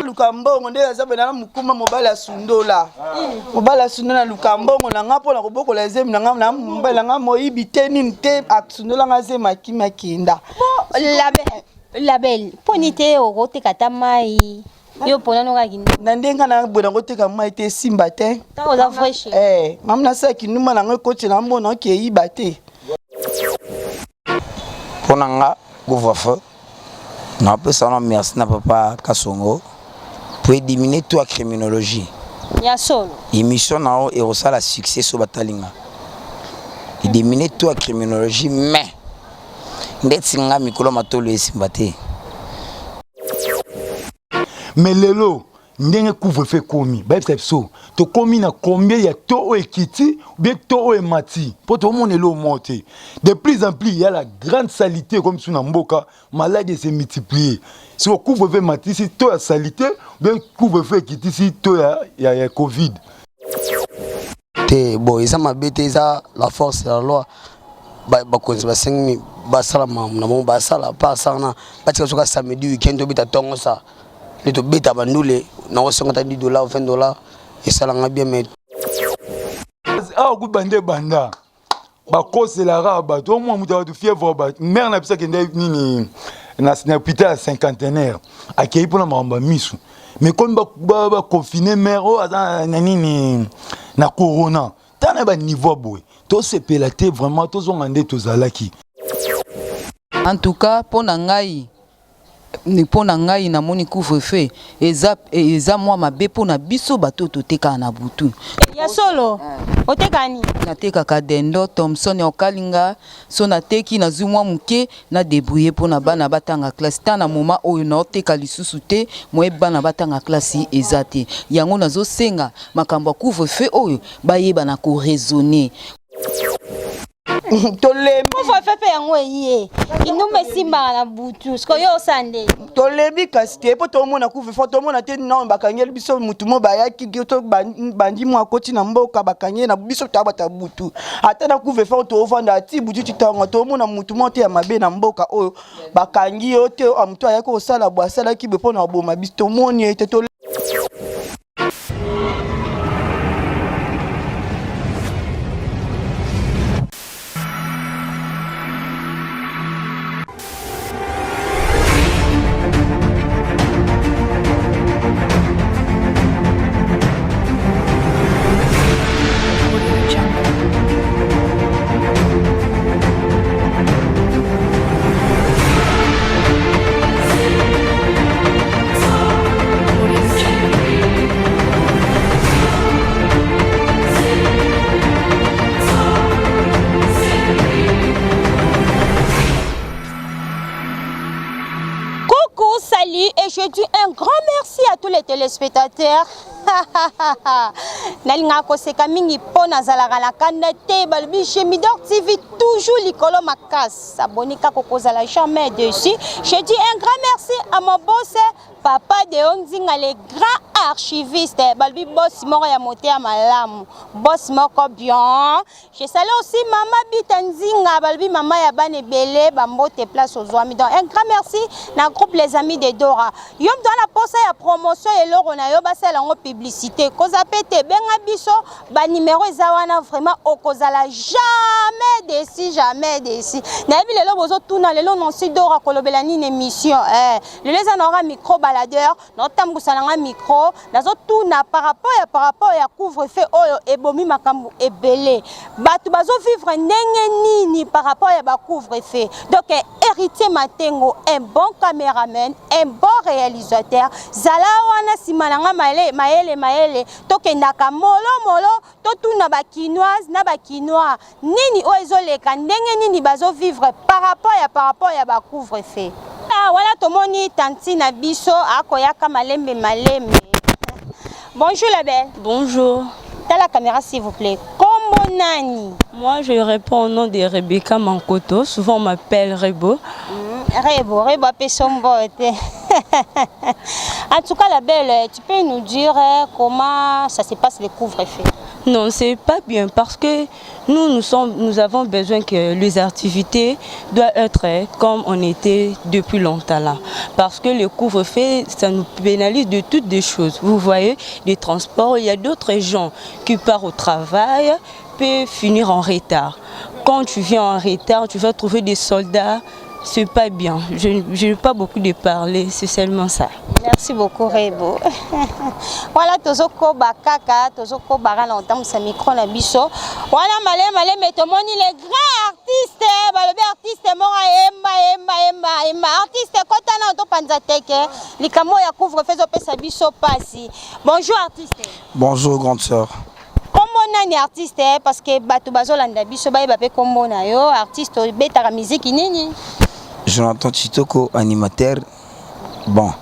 Naluka mbongo nde naza boye, na mokuma mobali asundola. Mobali asundola, naluka mbongo na nga mpo na kobokola zemi na nga. Na mobali na nga moyibi te, nini te, asundola nga zemi, akimi, akenda. Bon, la belle, mponi te okoteka ata mai yo mpona nokaki? Na ndenge na boye nakoteka mai te, esimba te. Ntango oza vrai chéri. Eh, mama, nasala kindumba nango ekoti na mbona oke eyiba te. Mpo na nga, couvre-feu, napesa wana merci na papa Kasongo po ediminuer taux ya criminologie. Ya solo. Émission na yo ekosala succès so batalinga ediminuer taux ya criminologie, mais ndeti nga mikolo matolo esimba te. Mais lelo ndenge couvre-feu ekomi, bayebisa biso tokomi na combien ya taux oyo ekiti bien taux oyo emati, mpo tomona eloko moko te. De plus en plus ya la grande salité ekomi biso na mboka, maladie ese multiplier. Siko couvre-feu ematisi taux ya salité bien couvre-feu ekitisi taux ya Covid? Te, bon, eza mabe te, eza la force ya la loi. Bakonzi basengi basala makambo na bango, basala pa asala na batika. Soka samedi, weekend, tobeta ntongo sa nde tobeta bandule nango, ta 10 dollar, 20 dollar, esalanga bien, mais Awa kutu bande banda bakoselaka bato, omwa moto bato fièvre, bato mare na biso akende nini na hôpital ya Cinquantenaire, akei mpona makambo ya misu, mais komi baconfiner mare oyo aza na nini, na corona. Tala baniveau ya boye, tosepela te vraiment, tozonga nde tozalaki. En tout cas, mpo na ngai namoni couvre-feu eza mwa mabe mpo na biso bato oyo totekaka na butu. Ya solo, oteka nini? Natekaka dendo thomson ya okalinga. So nateki, nazwi mwa moke na débrouiller mpo na bana batanga classe. Ta na moma oyo naoteka lisusu te, moye bana batanga classe eza te. Yango nazosenga makambo ya couvre-feu oyo bayeba na koraisonner. Tolembi. Couvre-feu mpe yango eye, kindumba esimbaka na butu, sikoyo yo osala nde? Tolembi kasi te, mpo tomona couvre-feu, tomona te. Non, bakangeli biso mutu mo bayaki to bandi mwa akoti na mboka, bakangi ye na biso toabata butu. Ata na couvre-feu tovanda ati butu ti ntongo, tomona mutu mo te ya mabe na mboka oyo bakangi yo te. Motu ayaki kosala bo asalaki boye mpo na koboma biso, tomoni ye te. Coucou, salut et je dis un grand merci à tous les téléspectateurs. Nalingaka koseka mingi mpo nazalaka na kanda te. Balobi Gemidor TV toujours likolo makasi, aboni kaka kozala jamais dessus. Je dis un grand merci à mon boss, papa Deo Nzinga, le grand archiviste. Balobi boss moko ya motema malamu, boss moko bien. Je salue aussi mama Bita Nzinga, balobi mama ya bana ebele, bambote place ozwami. Donc un grand merci na groupe Les Amis de Dora. Yo moto wana posa ya promotion, eloko na yo basala yango publicité, koza pe te, benga biso, banimero eza wana. Vraiment okozala jamais déçu, jamais déçu. Nayebi lelo bozotuna lelo Nancy Dora kolobela nini émission. Lelo eza na ora micro baladeur, naotambusa na nga micro, nazotuna par rapport ya couvre-feu oyo ebomi makambo ebele. Bato bazovivre ndenge nini par rapport ya bacouvre-feu? Donc Héritier Matengo, un bon caméraman, un bon réalisateur, zala wana nsima na nga mayele mayele. Tokendaka molo molo, totuna bakinoise na bakinois nini oyo ezoleka, ndenge nini bazovivre par rapport ya bacouvre-feu. Ah, wana tomoni tanti na biso akoyaka malembe malembe. Bonjour la belle. Bonjour. Tala caméra, s'il vous plaît. Kombo nani? Moi, je réponds au nom de Rebecca Mankoto. Souvent, on m'appelle Rebo. Rebo, Rebo apesi mbote. En tout cas, la belle, tu peux nous dire comment ça se passe le couvre-feu? Non, c'est pas bien parce que nous, nous, sommes, nous avons besoin que les activités doivent être comme on était depuis longtemps là. Parce que le couvre-feu, ça nous pénalise de toutes des choses. Vous voyez, des transports, il y a d'autres gens qui partent au travail, peuvent finir en retard. Quand tu viens en retard, tu vas trouver des soldats. C'est pas bien. Je n'ai pas beaucoup de parler, c'est seulement ça. Merci beaucoup Rebo. Voilà tozokoba kaka tozokoba kaka na kotambwisa micro na biso wana maleme maleme tomoni les grands artistes balobi artiste moko ayemba yemba yemba yemba artiste kota na topanza teke likambo oyo ya couvre-feu ezopesa biso pasi. Bonjour artiste. Bonjour grande sœur. Kombo nani artiste parce que bato bazolanda biso bayeba mpe kombo na yo artiste obetaka miziki nini? Jonathan Chitoko, animateur. Bon,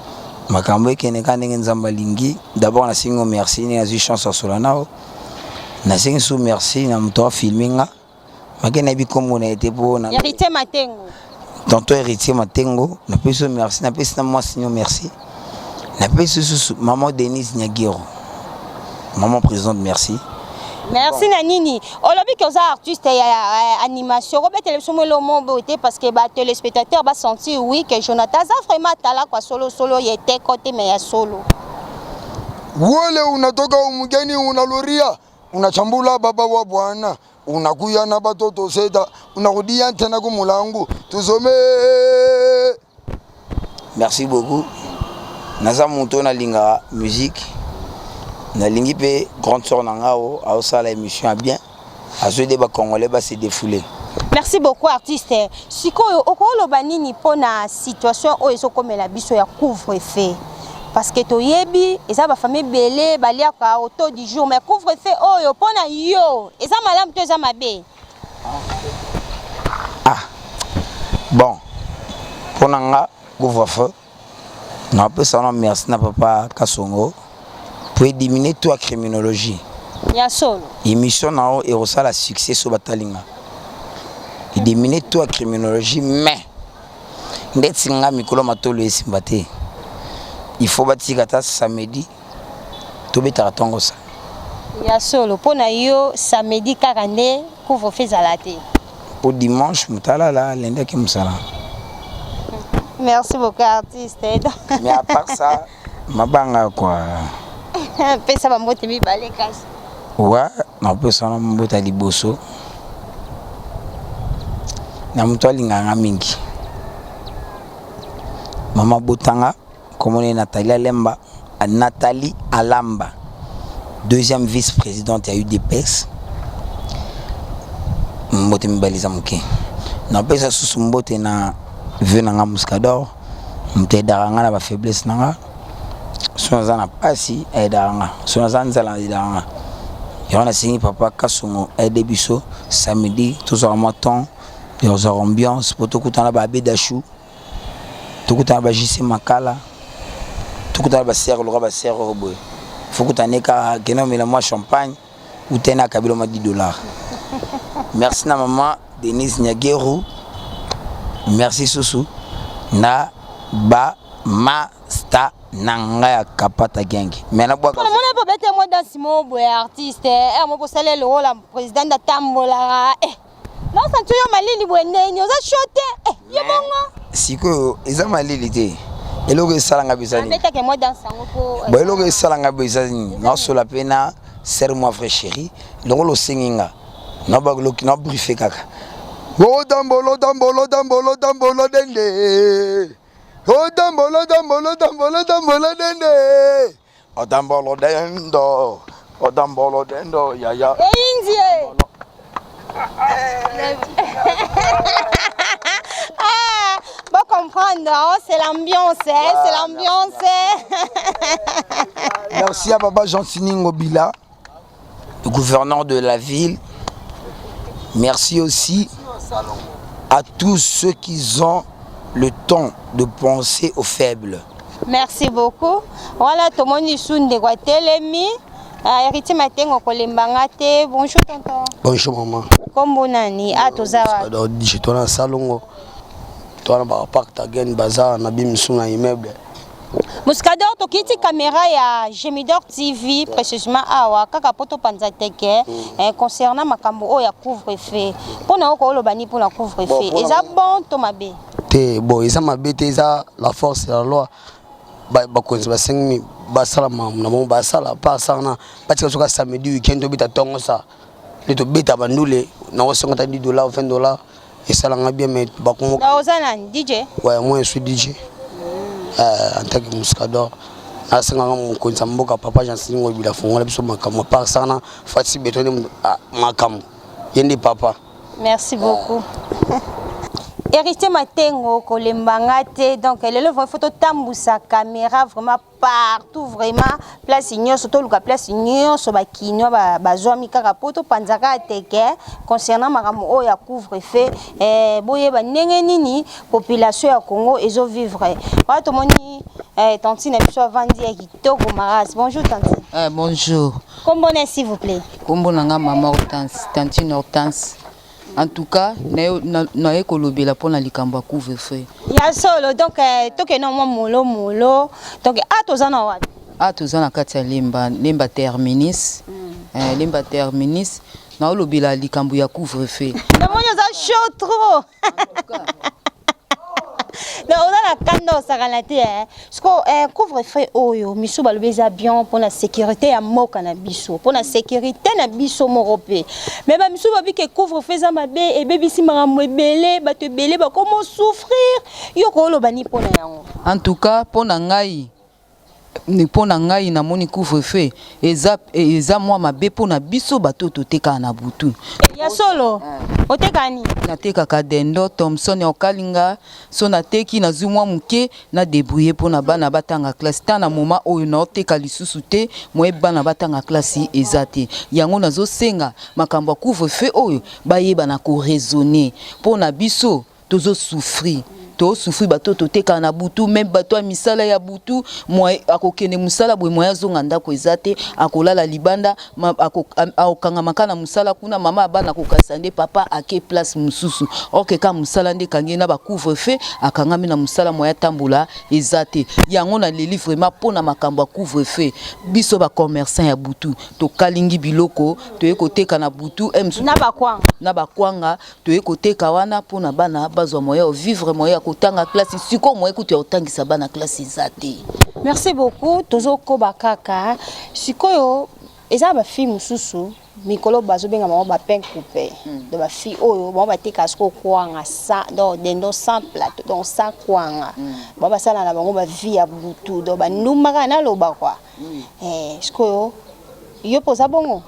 makambo ekende kaka ndenge Nzambe alingi. D'abord nasengi yo merci ndenge nazwi chance ya sola nao. Nasengi su merci na moto afilme nga. Make nayebi kombo na ye te mpo na Héritier Matengo. Tonton Héritier Matengo, napesi yo merci, napesi na mwasi nyo merci. Napesi susu maman Denise Nyagero. Maman présidente merci. Merci na nini olobi ke oza artiste ya animation okobetela biso mwa eloko moko boye te parce que ba téléspectateurs ba sentir oui que Jonathan aza vraiment atala kwa solo solo ye te kote mais ya solo. Wole unatoka umugeni unaluria unachambula baba wa bwana unakuya na batoto seta unarudia tena kumulangu tuzome. Merci beaucoup. Naza moto nalingaka musique, nalingi mpe grande sœur na nga oyo aosala émission ya bien, azoyede ba congolais ba se défouler. Merci beaucoup artiste. Sikoyo okoloba nini mpona situation oyo ezokomela biso ya couvre-feu? Parce que toyebi eza ba famille ebele baliaka au taux du jour, mais couvre-feu oyo mpona yo eza malamu to eza mabe? Ah bon, mpona nga couvre-feu napesa wana merci na papa Kasongo po edimine to ya criminologie ya solo. Émission na yo ekosala succès so batali nga edimine to ya criminologie, mais ndeti nga mikolo matolo esimba te, il faut batika ata samedi tobetaka ntongo sa ya solo. Mpona yo samedi kaka nde couvre-feu ezala te? Po dimanche moto alala, lundi ake mosala. Merci beaucoup artiste. Mais à part ça mabanga quoi. Pesa bambote mibale kasi. Wa napesa wana mbote ya liboso na moto alingaka nga mingi, mama botanga komona Nathalie Alemba, Nathalie Alamba, deuxième vice-présidente ya UDPS. Mbote mibale eza moke. Napesa susu mbote na vieux na nga Muscador, moto aidaka nga na bafaiblesse na nga. So naza na pasi aidaka nga, so naza nzala aidaka nga. Yango nasengi papa Kasongo aide biso samedi, tozwaka mwa temps ya kozwaka ambiance mpo tokutana ba Abedachou, tokutana ba JC Makala, tokutana basere loka basere oyo boye. Fo kutana kaka kende omela mwa champagne utene akabelo mwa 10 $. Merci na mama Denise Nyageru, merci susu na ba masta na ngai ya Kapata Gang. Mais nabwaka Mona po bete mwa danse mo boye artiste eh mo bosala lokola président atambolaka eh naosanti yo malili boye ndeni oza chaud te eh yo bongo. Sikoyo eza malili te, eloko esalanga mpe eza nini? Abetake mwa danse yango po Bon, eloko esalanga mpe eza nini? Naosola mpe na sœur moi vrai chéri lokola osengi nga nabriefe kaka. Otambolo tambolo tambolo tambolo dende, otambolo tambolo tambolo tambolo dende, otambolo dendo, otambolo dendo yaya. Eyinzie. Ah, bon comprendre, hein, c'est l'ambiance, hein, c'est l'ambiance. Merci à papa Gentini Ngobila, le gouverneur de la ville. Merci aussi à tous ceux qui ont le temps de penser aux faibles. Merci beaucoup. Voilà, tomoni su ndeko atelemi. Ah, Héritier Matengo kolembanga te. Bonjour tonton. Bonjour maman. Kombo nani? Ah, toza wapi? Donc je toza na salongo, toza na bapakta gen baza na bimisu na immeuble. Muscador, tokiti caméra ya Gemidor TV précisément awa kaka po topanza teke concernant makambo oyo ya couvre-feu. Mpona oko oloba ni mpona couvre-feu? Bon, eza bon to mabe? Te, bon, eza mabe te, eza la force ya la loi. Bakonzi basengi basala makambo na bango, basala pa sana, batika soka samedi, weekend tobeta ntongo sa nde tobeta bandule nakosenga ata 10 $, 20 $, esalanga bien, mais bakomo. Na oza nani, DJ? Ouais, moi je suis DJ. En tant que Muscador, nasengaka mokonzi ya mboka, papa Gentiny Ngobila, afongola biso makambo. Par sana Fatshi Béton nde makambo, ye nde papa. Merci beaucoup. Héritier Matengo, kolembanga te. Donc lelo vraiment faut totambusa caméra vraiment partout, vraiment place nyonso, toluka place nyonso bakinois bazwami kaka po topanzaka teke concernant makambo oyo ya couvre-feu. Boyeba ndenge nini population ya Congo ezovivre. Wana tomoni tantine na biso avandi ya kitoko makasi. Bonjour tantine. Bonjour. Kombo na, s'il vous plaît? Kombo na nga mama Hortense, tantine Hortense. En tout cas, naye kolobela mpona likambo ya couvre-feu. Ya solo. Donc tokende mwa molo molo. Donc a toza na wapi? A toza na kati ya Lemba, Lemba Terminus. Lemba Terminus, naolobela likambo ya couvre-feu. Namoni oza chaud trop. Donc oza na kanda osakana te. Siko couvre-feu oyo misu balobi eza bien mpona sécurité ya mboka na biso, mpona sécurité na biso moko mpe, mais bamisu babi ke couvre-feu eza mabe, ebebisi makambo ebele, bato ebele bakoma osouffrir. Yo kooloba ni mpona yango? En tout cas, mpo na ngai namoni couvre-feu eza mwa mabe mpo na biso bato oyo totekaka na butu. Ya solo, oteka nini? Natekaka dendo, thomson ya okalinga. So nateki, nazwi mwa moke na débrouille mpo na bana batanga classe. Ta na moment oyo naoteka lisusu te, moye bana batanga classe eza te. Yango nazosenga makambo ya couvre-feu oyo bayeba na koraisonner mpo na biso. Tozosouffrir, tosouffrir, bato totekaka na butu, même bato ya misala ya butu. Akokende mosala boye, moye azonga ndako eza te, akolala libanda, akokangama kaka na mosala kuna. Mama ya bana akokasa nde papa ake place mosusu, orke kaka mosala nde ekangi ye na bacouvre-feu, akangami na mosala, moye atambola eza te. Yango naleli vraiment mpo na makambo ya couvre-feu. Biso bacommerçant ya butu tokalingi biloko, toye koteka na butu. Na bakwanga. Na bakwanga toye koteka wana mpona bana bazwa moyen ya vivre, moyen ya kotanga classe. Sikoyo moyen kutu ya kotangisa bana classe eza te. Merci beaucoup. Tozokoba kaka sikoyo, eza bafille mosusu mikolo bazobenga bango bapain coupé. Donc bafille oyo bango batekaka sikoyo kwanga sans, donc dendo sans plateau, donc sans kwanga. Bango basala na bango bavie ya butu, donc bandumba kaka naloba kua. Sikoyo yo mpo oza bongo?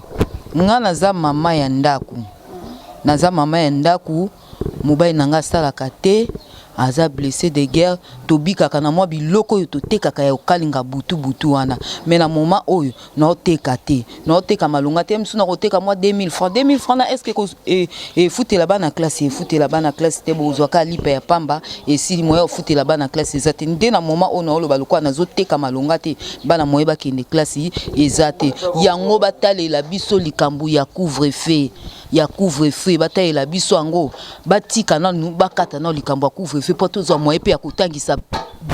Nga naza mama ya ndako, naza mama ya ndako. Mobali na nga asalaka te, aza blessé de guerre. Tobikaka na mwa biloko oyo totekaka ya kokalinga butu butu wana. Mais na moment oyo naoteka te, naoteka malonga te. Mosusu nakoteka mwa 2000 francs. 2000 francs na est-ce efutela bana classe? Efutela bana classe te. Bozwaka lipa ya pamba, esili. Moya ofutela bana classe eza te. Nde na moment oyo naoloba, lokola nazoteka malonga te, bana moye bakende classe eza te. Yango batalela biso likambo ya couvre-feu, ya couvre-feu batalela biso yango, batika nanu, bakata nanu likambo ya couvre-feu mpo tozwa moyen mpe ya kotangisa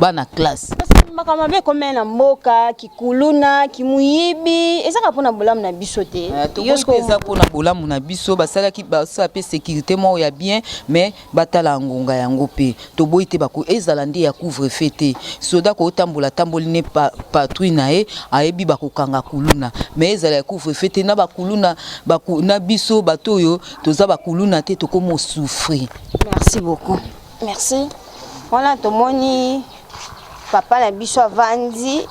bana classe. Makambo mabe ekomela na mboka, kikuluna, kimuyibi, ezaka mpona bolamu na biso te. Tokoki, eza mpona bolamu na biso. Basalaki, basala mpe sécurité moko ya bien, mais batala ngonga yango mpe. Toboyi te bako ezala nde ya couvre-feu te. Soda kotambola tamboli ne patrouille na ye, ayebi bakokanga kuluna, mais ezala ya couvre-feu te na bakuluna na biso. Bato oyo toza bakuluna te, tokoma osouffrir. Merci beaucoup, merci. Wana tomoni papa na biso avandi.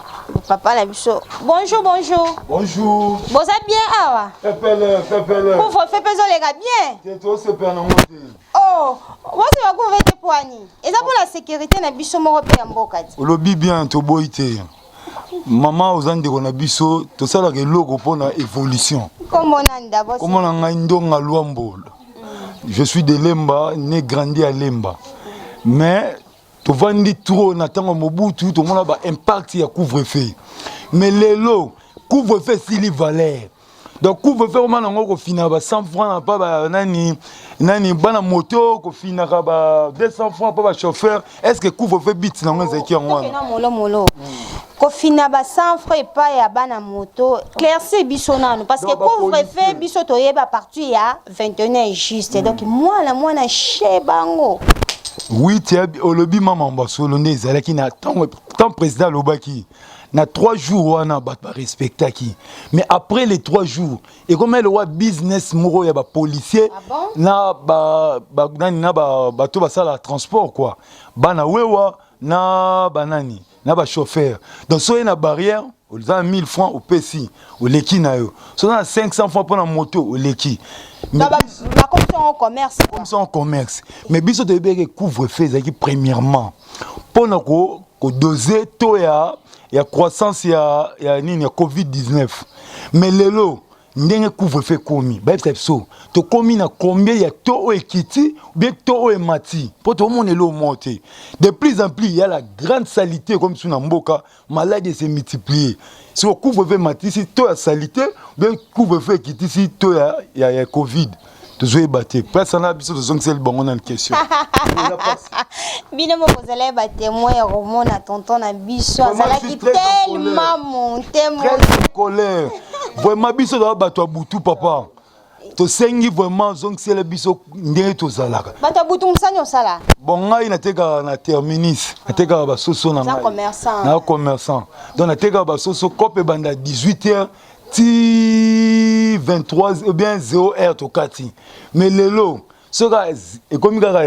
Papa na biso, bonjour, bonjour. Bonjour. Boza bien awa? Pepele pepele. Couvre-feu mpe ezoleka bien? Te, tosepela nango te. Oh, boseba couvre te pwani eza mpona sécurité na biso moko mpe ya mboka ti. Olobi bien, toboyi te. Mama, oza ndeko na biso, tosalaka eloko mpona évolution. Kombo nani d'abord? Kombo na ngai Ndonga Lwambo. Je suis de Lemba, né, grandi à Lemba, mais tovandi trop na ntango ya Mobutu, tomona ba impact ya couvre-feu. Mais lelo couvre-feu esili valeur. Donc couvre-feu oma nango kofinaka ba 100 francs pa ba nani nani bana moto, kofinaka ba 200 francs pa ba chauffeur. Est ce que couvre-feu but nango ezalaki yango wana? Molo molo, kofina ba 100 francs epai ya bana moto, clairci biso nanu, parce que couvre-feu biso toyeba partir ya 21 juste. Donc mwana mwana chez bango. Oui, tia olobi mama mbasolo nde ezalaki na ntango tant président alobaki na 3 jours wana, bato barespectaki. Mais après les 3 jours, ekomi elowa business moko ya bapolicier. Ah bon? Na nani na bato basala transport quoi, bana wewa na banani na bachauffeur. Donc soki na barrière oza na 1000 francs, opesi, oleki na yo. Soki na 500 francs mpona moto, oleki. Bakomisi yango commerce. Comme en commerce. Mais biso toyebaki couvre-feu ezalaki premièrement mpona kodose to ya croissance ya nini ya COVID-19. Mais lelo ndenge couvre-feu ekomi, bayebisa biso tokomi na combien ya taux oyo ekiti ou bien taux oyo emati, mpo tomona eloko moko te. De plus en plus ya la grande salité ekomi biso na mboka, maladie ese multiplier. Siko couvre-feu ematisi taux ya salité ou bien couvre-feu ekitisi taux ya COVID, tozoyeba te. Place wana biso tozongiseli bango nani question. Bino moko ozalaki batémoin ya komona tonton na biso azalaki tellement monte. Très colère vraiment. Biso toza bato ya butu, papa. Tosengi vraiment zongisela biso ndenge tozalaka. Bato ya butu, mosani osala? Bon, ngai natekaka na terminus, natekaka basoso na ngai. Na commerçant. Donc natekaka basoso, cope ebanda 18 heures ti 23 ou bien 0 heure tokati. Mais lelo soki ekomi kaka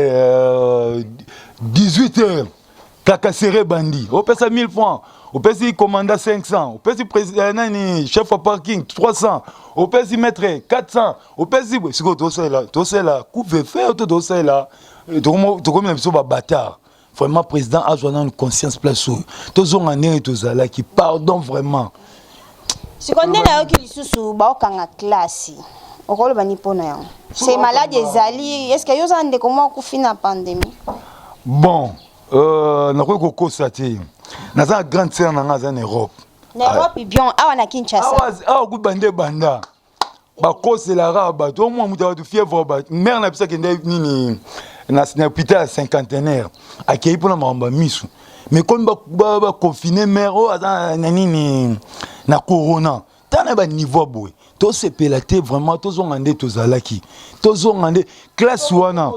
18 heures, kaka sere ebandi, opesa 1000 francs, opesi commandant 500, opesi nani chef ya parking 300, opesi maître 400, opesi. Sikoyo tosalela couvre-feu to tosalela, tokomi na biso babâtard. Vraiment, président azwa nanu conscience place oyo, tozonga ndenge tozalaki, pardon vraiment. Sikoyo nde nayoki lisusu baokanga classe, okoloba ni mpona yango? Se malade ezali, est ce que yo oza ndeko moko akufi na pandémie? Bon, nakoki kokosa te, naza na grande sœur na nga aza na Europe. Na Europe, bien. Awa na Kinshasa? Awa kutu bande banda bakoselaka bato, omwa moto bato fièvre, bato. Mare na biso akende nini na hôpital ya Cinquantenaire, akei mpona makambo ya miso. Mais komi baconfine, mare oyo aza na nini na corona. Tala baniveau boye, tosepela te vraiment. Tozonga nde tozalaki, tozonga nde classe wana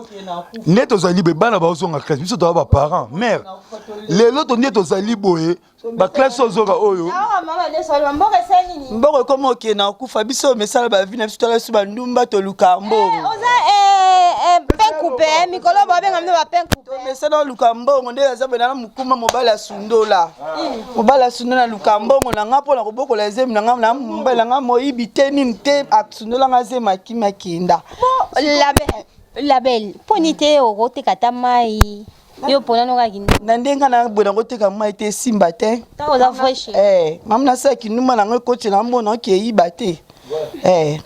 nde tozali boye. Bana bazonga classe, biso toza baparent mare lelo to nde tozali boye, baclasse ozoka oyo. Mbongo ekoma okende na kufa. Biso mesala bavi na biso, tala biso bandumba, toluka mbongo. Oza pain coupé, mikolo babenga bino bapain coupé. Mesala oluka mbongo nde aza boye na mokuma. Mobali asundola, mobali asundola. Naluka mbongo na nga mpona kobokola ezemi na nga. Na mobali na nga moyibi te, nini te, asundola nga zemi, akimi, akenda. Label mponi te okoteka ata mai yo mpona nokaki? Na ndenge na boye nakoteka mai te, esimba te. Ntango oza vrai chéri. Eh, mama, nasalaki ndumba nango ekoti na mbona okeyiba te. Eh,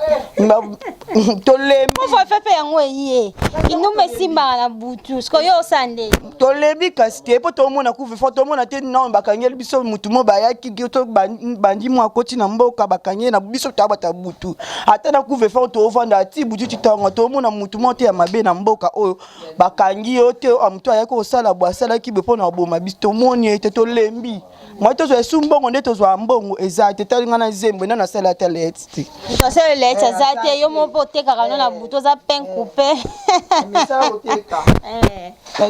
tolembi. Couvre-feu mpe yango eye, kindumba esimbaka na butu. Sikoyo yo osala nde? Tolembi kasi te, mpo tomona couvre-feu, tomona te nano bakangeli biso mutu mo bayaki to bandi mo akoti na mboka, bakangi na biso toya bato ya butu. Ata na couvre-feu tovanda ti butu ti ntongo, tomona mutu mo te ya mabe na mboka oyo bakangi yo te. Motu ayaki kosala bo asalaki boye mpo na koboma biso, tomoni ye te. Tolembi moi, tozwa esu mbongo nde tozwa mbongo eza te. Talinga na zembo nde nasala ata leti te. Moto asala leti aza te. Yo moko mpe otekaka no na butu, oza pain coupé.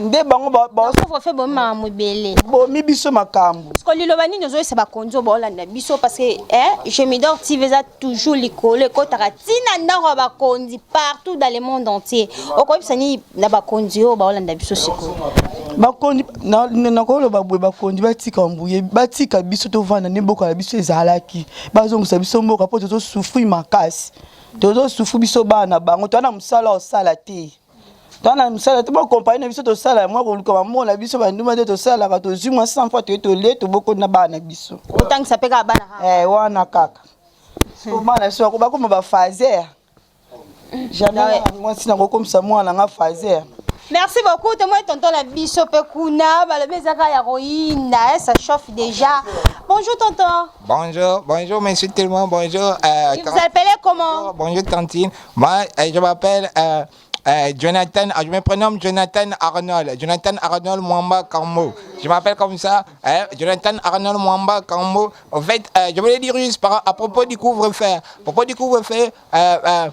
Nde bango couvre-feu bomi makambo ebele. Bomi biso makambo. Siko liloba nini ozoyesa bakonzi oyo baolanda biso? Parce que Gemidor TV eza toujours likolo, ekotaka ntina ndako ya bakonzi partout dans le monde entier. Okoyebisa nini na bakonzi oyo baolanda biso sikoyo? Bakonzi, nakoloba boye: bakonzi batika mbuye, batika biso tovanda nde mboka na biso ezalaki, bazongisa biso mboka mpo tozosouffrir makasi. Tozosouffrir biso bana bango, toza na mosala osala te, toza na mosala te. Bakompagnie na biso tosala mwa koluka bamona na biso banduma te, tosalaka, tozwi mwa 100 fois, toye tolie, tobokoli na bana na biso. Otangisa mpe kaka bana? Wana kaka bana biso bakoma bafaser. Jamais mwasi nakokomisa mwana nga faser. Merci beaucoup. Tomoni tonton na biso mpe kuna, balobi eza kaka ya koyinda, ça chauffe déjà. Bonjour tonton. Bonjour, bonjour monsieur tout le monde, bonjour. Euh, vous appelez comment Bonjour tantine. Moi, euh, je m'appelle euh, euh, Jonathan, ah, je me prénomme Jonathan Arnold. Jonathan Arnold Mwamba Kambo. Je m'appelle comme ça, hein, Jonathan Arnold Mwamba Kambo. En fait, euh, je voulais dire juste par, à propos du couvre-feu. À propos du couvre-feu, euh,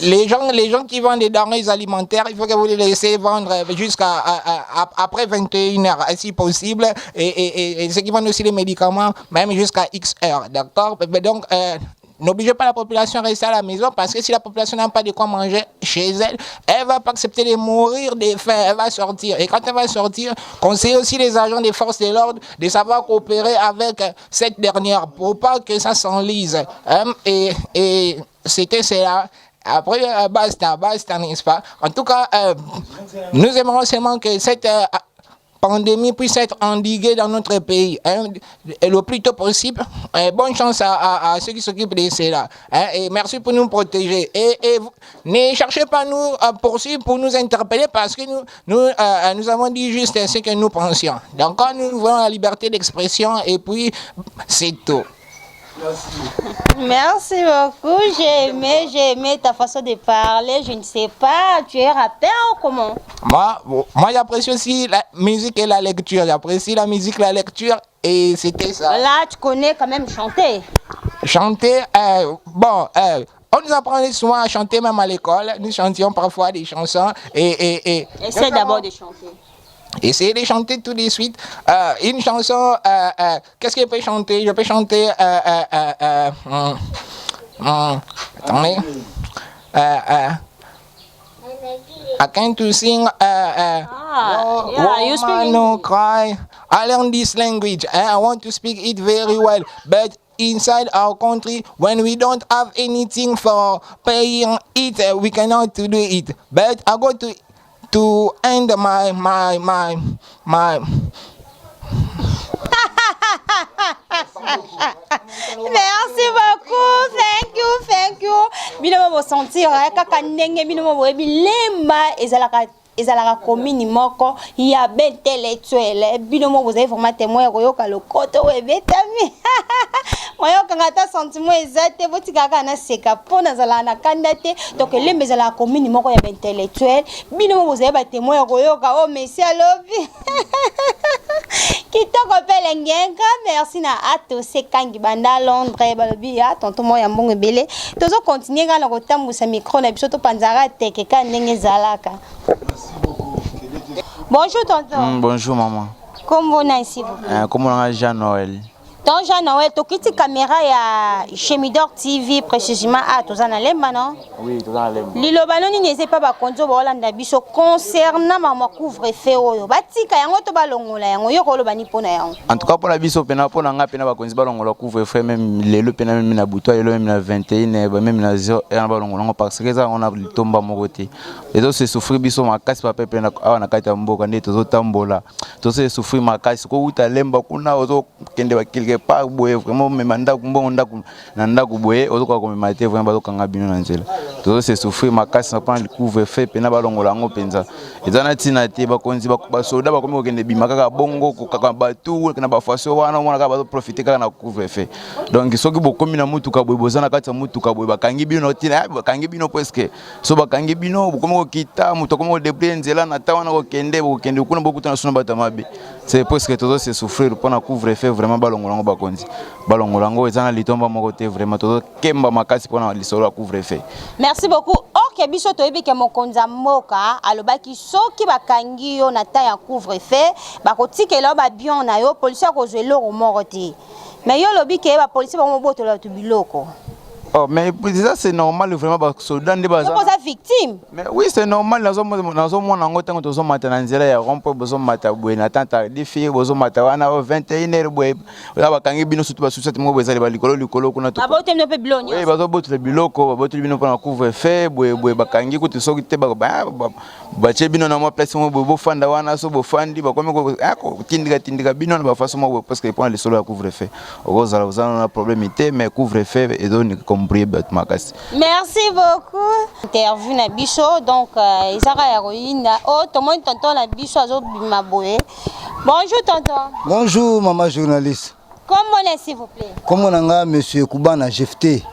les gens, les gens qui vendent des denrées alimentaires, il faut que vous les laissiez vendre jusqu'à après 21h, si possible. Et, et, et, ceux qui vendent aussi les médicaments, même jusqu'à X heures. D'accord Donc, N'obligez pas la population à rester à la maison parce que si la population n'a pas de quoi manger chez elle, elle va pas accepter de mourir de faim, elle va sortir. Et quand elle va sortir, conseillez aussi les agents des forces de l'ordre de savoir coopérer avec cette dernière pour pas que ça s'enlise. Hein. Et, et c'était cela. Après, euh, basta, basta, n'est-ce pas En tout cas, euh, nous aimerions seulement que cette euh, pandémie puisse être endiguée dans notre pays hein, le plus tôt possible. Et bonne chance à, à, ceux qui s'occupent de cela. Hein, et merci pour nous protéger. Et, et ne cherchez pas à nous à poursuivre pour nous interpeller parce que nous, nous, euh, nous avons dit juste ce que nous pensions. Donc, quand nous voulons la liberté d'expression, et puis c'est tout. Merci beaucoup. J'ai aimé, j'ai aimé ta façon de parler. Je ne sais pas, tu es rappeur ou comment Moi, moi j'apprécie aussi la musique et la lecture. J'apprécie la musique, la lecture et c'était ça. Là, tu connais quand même chanter. Chanter, euh, bon, euh, on nous apprenait souvent à chanter même à l'école. Nous chantions parfois des chansons et... et, et Essaie d'abord de chanter. Essayez de chanter tout de suite. Euh, une chanson, euh, euh, qu'est-ce que je peux chanter Je peux chanter... Hum, hum, attendez. I can't to sing. Ah, oh, yeah, you speak no cry. I learn this language. Eh? I want to speak it very well, but inside our country when we don't have anything for paying it eh, we cannot do it but i go to to end my my my my Merci beaucoup. Thank you, thank you. Bino bo sentir eh, kaka ndenge bino bo boyebi lemba ezalaka ezalaka commune moko ya baintellectuel bino moko bozali vraiment témoin ya koyoka lokoto oyo ebetami moyokanga ata sentiment eza te botika kaka naseka mpo nazalaka na kanda te donc lemba ezalaka commune moko ya baintellectuel bino mo bozali batemoin ya koyoka oyo oh, messi alobi kitoko mpe elengi un grand merci na atose kangi banda londres balobi ya tonton moko ya mbongo ebele tozo continue kaka na kotambwisa micro na biso topanzaka teke kaka ndenge ezalaka bonjour tonton mm, bonjour maman kombo na s'il vous plaît euh, kombo na Jean Noël Ton Jean Noël, tokiti caméra ya Chemidor TV précisément ah toza na Lemba non? Oui, toza na Lemba. Liloba no nini eza pa bakonzi oyo baolanda biso concernant mama couvre-feu oyo batika yango to balongola yango yo koloba ni pona yango? En tout cas pona biso pena pona nga pena bakonzi balongola couvre-feu même lelo pena même na butu lelo même na 21 même na 0 heure balongola yango parce que eza yango na litomba moko te. Ezo se souffrir biso makasi ba peuple na awa na kati ya mboka nde tozotambola tozo se souffrir makasi kowuta Lemba kuna ozo kende ba quelque part boye vraiment omema ndako mbongo ndako na ndako boye ozokoka komema te vraiment bazokanga bino na nzela tozo se souffrir makasi na mpona couvre feu mpena balongola yango mpenza eza na ntina te bakonzi basoda bakomi kokende bima kaka bongo kokaka batu na bafaso wana omona kaka bazoprofite kaka na couvre feu donc soki bokomi na motuka boye boza na kati ya motuka boye bakangi bino ntina eh, bakangi bino presque so bakangi bino bokomi kokita moto akomi kodebrie nzela na ta wana kokende bokokende kuna bokutana suna bato ya mabe c'est presque tozo se souffrir mpona couvre feu vraiment balongola yango bakonzi balongola yango eza na litomba moko te vraiment tozokemba makasi mpona lisolo ya couvre feu merci beaucoup ok biso toyebi ke mokonzi ya mboka alobaki soki bakangi yo na temps ya couvre feu bakotikela yo babion na yo policier akozwa eloko moko te mais yo olobi ke bapolisier bango mobotola bato biloko Oh, mais ça c'est normal vraiment ba soldats nde baza. Oza victime. Mais oui c'est normal nazo nazo mona yango tango tozo mata na nzela ya rond point bozo mata boye na temps tardif bozo mata wana 21 heures boye oza bakangi bino surtout ba sucette moko boye ezali ba likolo likolo kuna to. Babotoli bino pe biloko nyonso. Oui bazo botola biloko babotoli bino pona couvre feu boye boye bakangi kutu soki te ba batie bino na mwa place moko boye bofanda wana so bofandi bakomi kotindika ah, tindika bino na bafaso moko boye parce que mpona lisolo ya couvre feu okozala oza na problème te mais couvre feu ezo embrouiller bato makasi. Merci beaucoup. Interview na biso donc euh, ezaka ya koyinda. Oh, tomoni tonton na biso azobima boye. Bonjour tonton. Bonjour maman journaliste. Kombo na s'il vous plaît. Kombo na nga monsieur Kubana Jefte.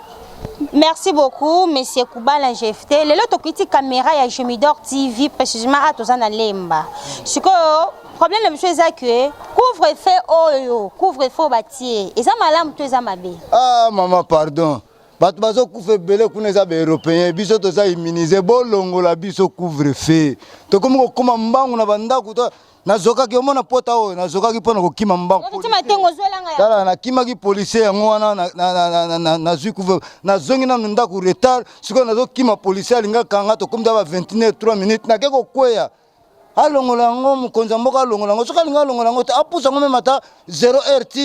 Merci beaucoup monsieur Kubana Jefte. Lelo tokiti caméra ya Jemidor TV précisément a toza na Lemba. Sikoyo problème na biso eza que couvre-feu oyo, couvre-feu batie. Eza malamu to eza mabe? Ah maman pardon. Bato bazokufa ebele kuna eza ba européen, biso toza immunise, bolongola biso couvre-feu. Tokomi kokoma mbangu na bandako to nazokaki omona pota oyo nazokaki mpo na kokima mbangu. Tala nakimaki policier yango wana nazwi couvre nazongi nanu ndako retard, sikoyo nazokima policier alingi akanga, tokomi ta ba 21 3 minutes nake kokweya. Alongola yango mokonzi ya mboka alongola yango, soki alingi alongola yango te apusa yango meme ata 0 heure ti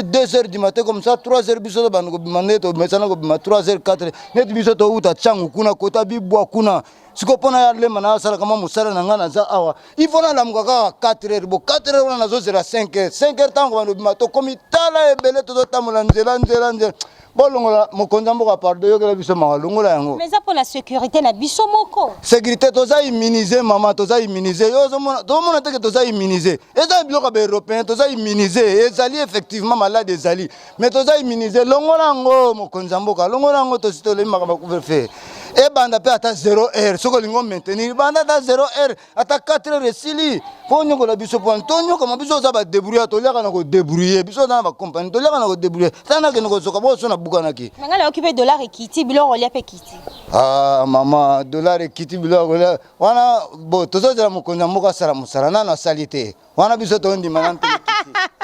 2 heures du matin, comme ça 3 heures biso tobanda kobima nde tomesana kobima 3 heures 4 heures neti biso touta ntango kuna kota bibwa kuna. Sikoyo mpo na ya lema nasalaka mwa mosala na ngai naza awa, il faut nalamuka kaka 4 heures, bo 4 heures wana nazozela 5 heures, 5 heures ntango banda obima tokomi tala ebele tozotambola nzela nzela nzela. Bolongola mokonzi ya mboka pardon, yokela biso mawa, longola yango. Mais eza mpona sécurité na biso moko. Sécurité toza immunise mama, toza immunise. Yo ozomona, tozomona te ke toza immunise. Eza biloko ya baeuropéen, toza immunise. Ezali effectivement malade ezali, mais toza immunise. Longola yango mokonzi ya mboka, longola yango, tosi tolembi makambo ya couvre-feu. Ebanda mpe ata 0 heure, soki olingi omaintenir banda ata 0 heure, ata 4 heures esili. Mpo onyokola biso mpo tonyokama, biso oza badébrouille, toliaka na kodébrouille, biso oza na bacompagnie, toliaka na kodébrouille. Tala nakende kozoka boso nabukanaki. Mais ngai nayoki mpe dollar ekiti, biloko kolia mpe ekiti. Ah mama, dollar ekiti, biloko kolia wana bo tozozela mokonzi ya mboka asala mosala, nano asali te wana, biso tondima nano te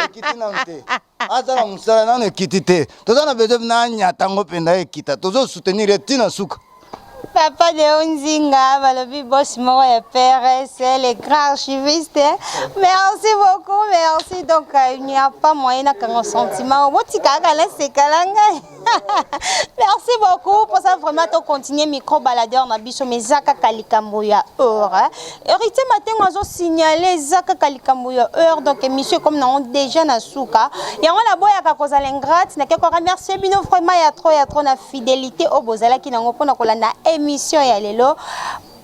ekiti nano te, asala mosala nano ekiti te, toza na besoin na nyata yango mpenza ekita, tozosoutenir ye ntina suka. Papa de Nzinga, balobi boss moko ya PRS, le grand archiviste. Merci beaucoup, merci. Donc, il n'y a pas moyen nakanga sentiment. Botika kaka naseka ngai. Merci beaucoup pour ça vraiment to continuer micro baladeur na biso mais eza kaka likambo ya heure. Héritier Matengo azo signaler eza kaka likambo ya heure, donc émission comme nango déjà na suka. Yango na boyaka kozala ingrate na keko remercier bino vraiment ya trop na fidélité oyo bozalaki nango mpona kolanda émission ya lelo.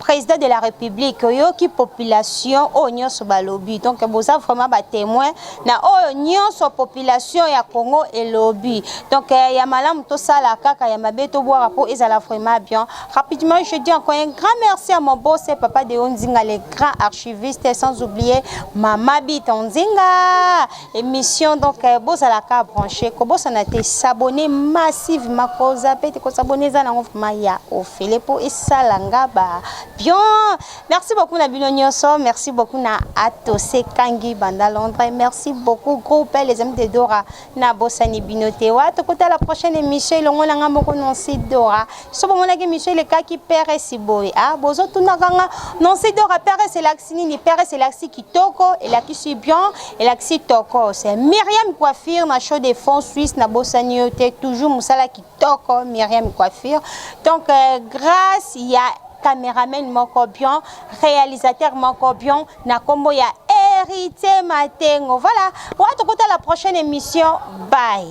Président de la République oyoki population oyo nyonso balobi, donc boza vraiment batémoin na oyo nyonso population ya Congo elobi. Donc ya malamu tosala kaka, ya mabe tobwaka mpo ezala vraiment bien. Rapidement, je dis encore un grand merci à mon boss papa de Nzinga, le grand archiviste, sans oublier mama Bita Nzinga. Émission donc bozalaka branché, kobosana te s'abonner massivement, kozape te kosabonner, eza nango vraiment ya ofele mpo esalanga ba bien. Merci beaucoup na bino nyonso, merci beaucoup na Atose Kangi banda Londres, merci beaucoup groupe Les Amis de Dora, na bosani bino te. Wa tokota la prochaine émission elongo na nga moko Nancy Dora. So bomonaki émission elekaki PRS boye, ah bozotunaka nga Nancy Dora PRS elakisi nini? PRS elakisi kitoko, elakisi bien, elakisi toko. C'est Myriam Coiffure na show de fonds suisse, na bosani yo te, toujours mosala kitoko Myriam Coiffure. Donc grâce ya caméraman moko bien, réalisateur moko bien na kombo ya Héritier Matengo. Voilà, wa tokota la prochaine émission, bye.